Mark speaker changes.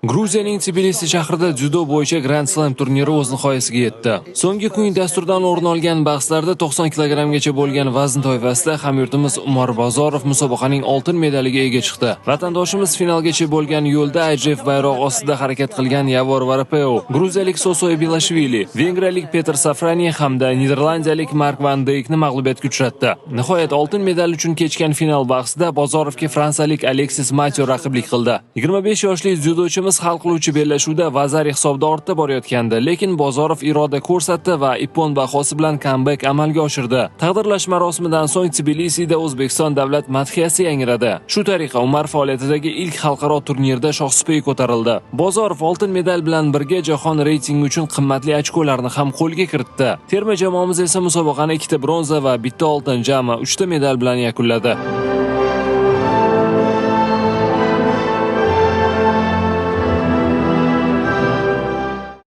Speaker 1: Gruziyaning Tbilisi shahrida dzyudo bo'yicha Grand Slam turniri o'z nihoyasiga yetdi. So'nggi kun dasturidan o'rin olgan bahslarda 90 kilogrammgacha bo'lgan vazn toifasida hamyurtimiz Umar Bozorov musobaqaning oltin medaliga ega chiqdi. Vatandoshimiz finalgacha bo'lgan yo'lda IJF bayrog'i ostida harakat qilgan Yavor Varapeu, gruziyalik Soso Bilashvili, vengriyalik Peter Safrani hamda niderlandiyalik Mark van Deykni mag'lubiyatga uchratdi. Nihoyat oltin medal uchun kechgan final bahsida Bozorovga fransiyalik Aleksis Matyo raqiblik qildi. 25 yoshli dzyudochimiz hal qiluvchi bellashuvda vazari hisobida ortda borayotgandi, lekin Bozorov iroda ko'rsatdi va ippon bahosi bilan kambek amalga oshirdi. Taqdirlash marosimidan so'ng Tbilisida O'zbekiston davlat madhiyasi yangradi. Shu tariqa Umar faoliyatidagi ilk xalqaro turnirda shohsupaga ko'tarildi. Bozorov oltin medal bilan birga jahon reytingi uchun qimmatli ochkolarni ham qo'lga kiritdi. Terma jamoamiz esa musobaqani ikkita bronza va bitta oltin, jami 3 ta medal bilan yakunladi.